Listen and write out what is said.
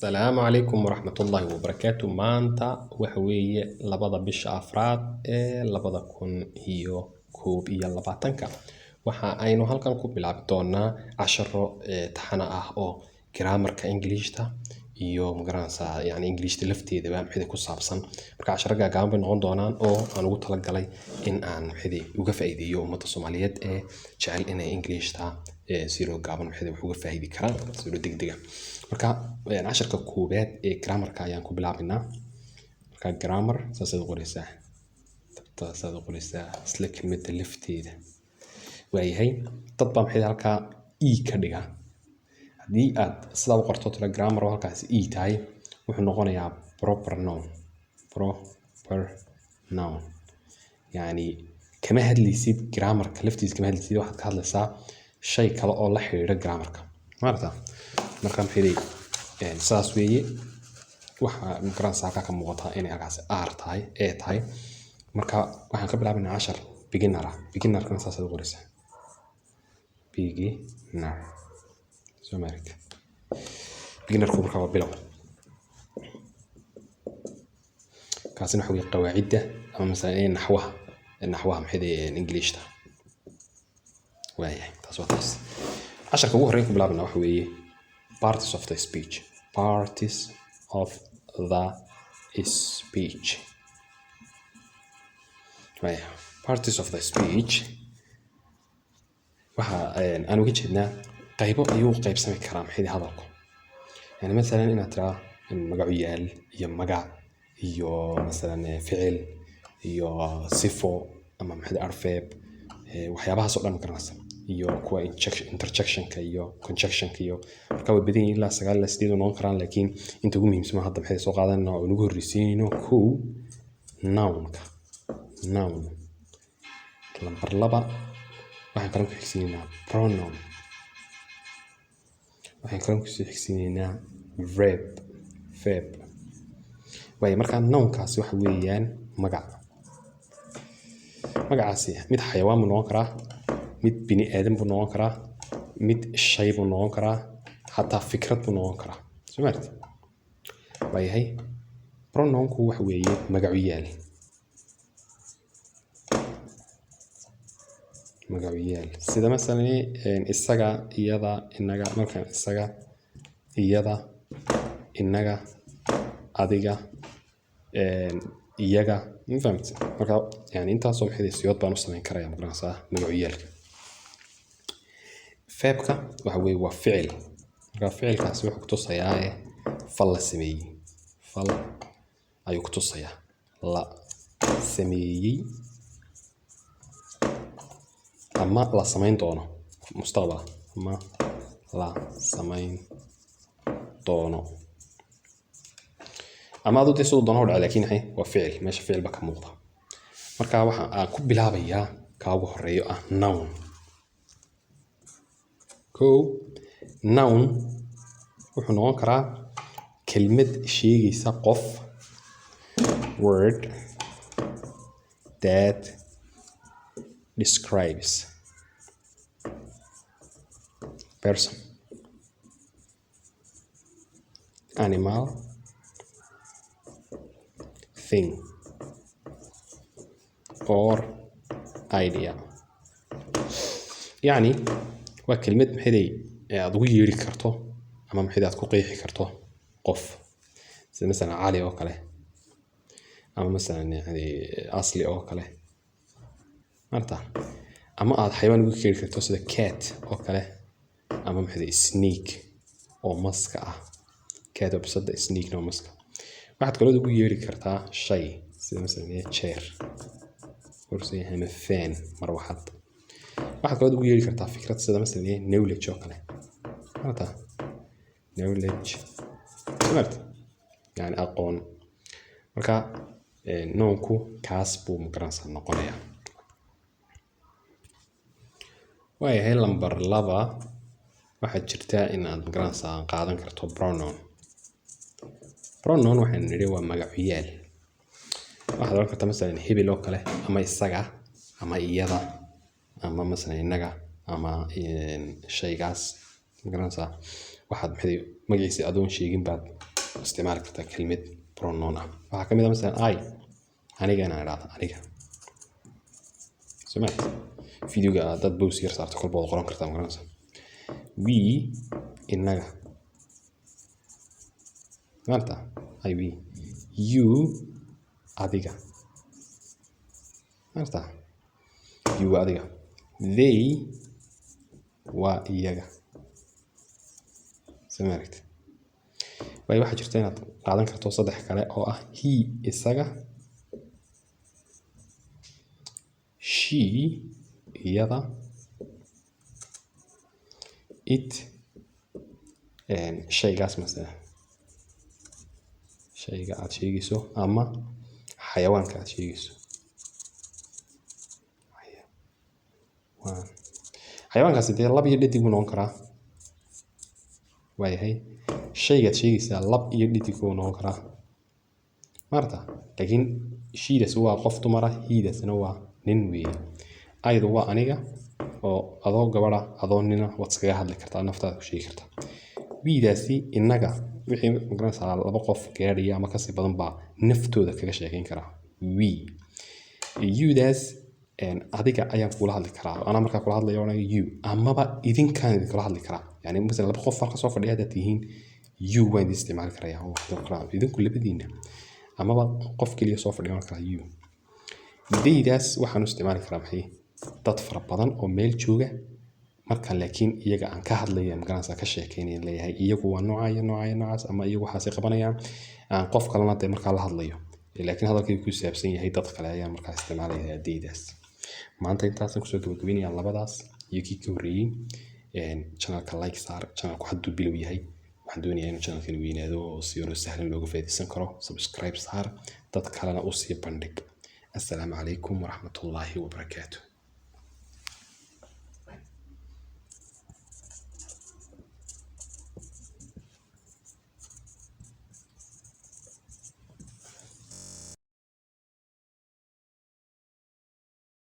Asalaamu calaykum waraxmatullaahi wabarakaatu. Maanta waxa weeye 2-da bisha afraad ee 2021-ka. Waxa aynu halkan ku bilaabi doonaa casharo taxane ah oo grammarka Englishta iyo magaranaysaa, yani Englishta lafteedaba maxay ku saabsan. Marka casharo gaagaaban bay noqon doonaan oo aan ugu talagalay in aan maxay uga faa'iideeyo ummadda Soomaaliyeed ee jecel inay Englishta siro gaaban maxay wax uga faa'iidi karaan siro degdeg ah. Marka casharka koowaad ee grammarka ayaan ku bilaabaynaa. Marka grammar saasaad u qoraysaa, taasaad u qoraysaa isla kelmadda lafteeda. Waayahay, dad baa maxay halkaa e ka dhiga. Haddii aad sidaa u qorto tira grammar oo halkaas e tahay, wuxuu noqonayaa proper noun. Proper noun yani kama hadlaysid grammarka laftiisa, kama hadlaysid, waxaad ka hadlaysaa shay kale oo la xiriira grammarka, maarata. Marka maxay leeyihiin, saas weeye. Waxa magaranaysaa halkaa ka muuqata inay halkaas r tahay, e tahay. Marka waxaan ka bilaabaynaa cashar beginner ah. Beginnerkana saasaad u qoraysaa, beginner, soo ma aragtid? Beginnerku marka waa bilow. Kaasina waxa weeye qawaacidda ama masalan naxwaha maxay leeyihiin Englishta. Waayahay, taas waa taas. Casharka ugu horreyn ku bilaabana waxa weeye parts of the speech. Parts of the speech. Waayahay, parts of the speech waxa aan uga jeednaa qaybo ayuu qaybsami karaa maxay hadalku. Yani masalan inaad tiraa magacu yaal iyo magac iyo masalan ficil iyo sifo ama maxay adverb, waxyaabahaas oo dhan garanaysa, iyo kuwa interjectionka iyo conjunctionka iyo. Marka way badan yihiin, ilaa 9 ilaa 8 noqon karaan, laakiin inta ugu muhiimsan hadda maxay soo qaadanayna oo ugu horreysiinayno: kow, nounka, noun. Lambar 2, waxaan kaloo ku xigsiinaynaa pronoun. Waxaan kaloo kusii xigsiinaynaa verb, verb. Waayo, marka nounkaasi waxa weeyaan magac. Magacaasi mid xayawaan buu noqon karaa, mid bini aadam buu noqon karaa, mid shay buu noqon karaa, xataa fikrad buu noqon karaa, soo ma aragtid? Waayahay, pronounku waxa weeye magacu yaal. Magacu yaal sida masalan isaga, iyada, inaga. Markaan isaga, iyada, inaga, adiga, iyaga, ma fahamtid? Marka yani intaasoo maxay siyood baan u samayn karaya magaranaysaa magacu yaalka. Verbka waxa weeye waa ficil. Marka ficilkaasi wuxuu kutusayaa fal la sameeyey, fal ayuu kutusayaa la sameeyey ama la samayn doono mustaqbal, ama la samayn doono, ama aduu dee siduu doono u dhaco, laakiin maxay waa ficil, meesha ficil baa ka muuqda. Marka waxa aan ku bilaabayaa kaa ugu horeeyo ah noun. Kow, noun wuxuu noqon karaa kelmad sheegaysa qof, word that describes person, animal, thing or idea. Yani waa kelmad maxay aad ugu yeeri karto ama maxay aad ku qeexi karto qof, sida masalan Cali oo kale ama masalan yani Asli oo kale marta, ama aad xayawaan ugu yeeri karto sida cat oo kale ama maxay snake oo maska ah. Cat oo bisada, snake oo maska. Waxaad kaloo ugu yeeri kartaa shay sida masalan chair, kursi, ama fan, marwaxad. Waxaad kaloo ugu yeeri kartaa fikrad sida masalan knowledge oo kale marta, knowledge marta, yani aqoon. Marka nounku kaas buu magaranaysaa noqonayaa. Waayahay, lambar 2, waxaa jirta in aad magaranaysaa qaadan karto pronoun. Pronoun waxaan nidhi waa magacuyaal. Waxaad oran kartaa masalan hebel oo kale ama isaga ama iyada ama masalan innaga ama shaygaas, magaranaysaa, waxaad maxay magaciisa adoon sheegin baad Isticmaali kartaa kelmad pronoun ah. Waxaa kamid ah masalan I, aniga inaan idhaahdo aniga. Soo ma videoga dad pause yar saarto kolba waad qoran kartaa, magaranaysa. We, innaga, maarta, I, we. You, adiga, maarta, you waa adiga. They waa iyaga. Soo ma aragtid? Waayo, waxaa jirta inaad qaadan karto saddex kale oo ah he, isaga, she, iyada, it, shaygaas, mase shayga aad sheegayso ama xayawaanka aad sheegayso. Xayawaan, xayawaankaasi dee lab iyo dhadig buu noqon karaa. Waayahay, shaygaad sheegaysaa lab iyo dhadig buu noqon karaa, maarta. Laakiin she-daas waa qof dumara, he-daasna waa nin weeye. I-du waa aniga, oo adoo gabadha, adoo nina, waad iskaga hadli kartaa, naftaada ku sheegi kartaa. We-daasi innaga, wixii magaranaysaa laba qof gaadhaya ama kasii badan baa naftooda kaga sheekeyn karaa we. You-daas adiga ayaan kula hadli karaa, anaa markaa kula hadlayo odhanaya you, amaba idinkaan idinkula hadli karaa. Yani masalan laba qof halka soo fadhiya haddaad tihiin, you waan idin isticmaali karaya oo waxaan karaa idinku labadiina, amaba qof keliya soo fadhiya waan karaa you. They-daas waxaan u isticmaali karaa maxay? Dad fara badan oo meel jooga marka, laakiin iyaga aan ka hadlaya, magaranaysaa, ka sheekeynaya, leeyahay iyagu waa nooca iyo nooca iyo noocaas, ama iyagu waxaasay qabanayaan, aan qof kalena dee markaa la hadlayo, laakiin hadalkaygu ku saabsan yahay dad kale, ayaan markaa isticmaalaya they-daas. Maanta intaasaan kusoo gabagabeynaya labadaas iyo kii ka horreeyey. Channelka like saar, channelku hadduu bilow yahay. Waxaan doonayaa inuu channelkani weynaado oo si yaroo sahlan looga faa'iidaysan karo. Subscribe saar, dad kalena u sii bandhig. Assalaamu calaykum waraxmatullaahi wabarakaatu.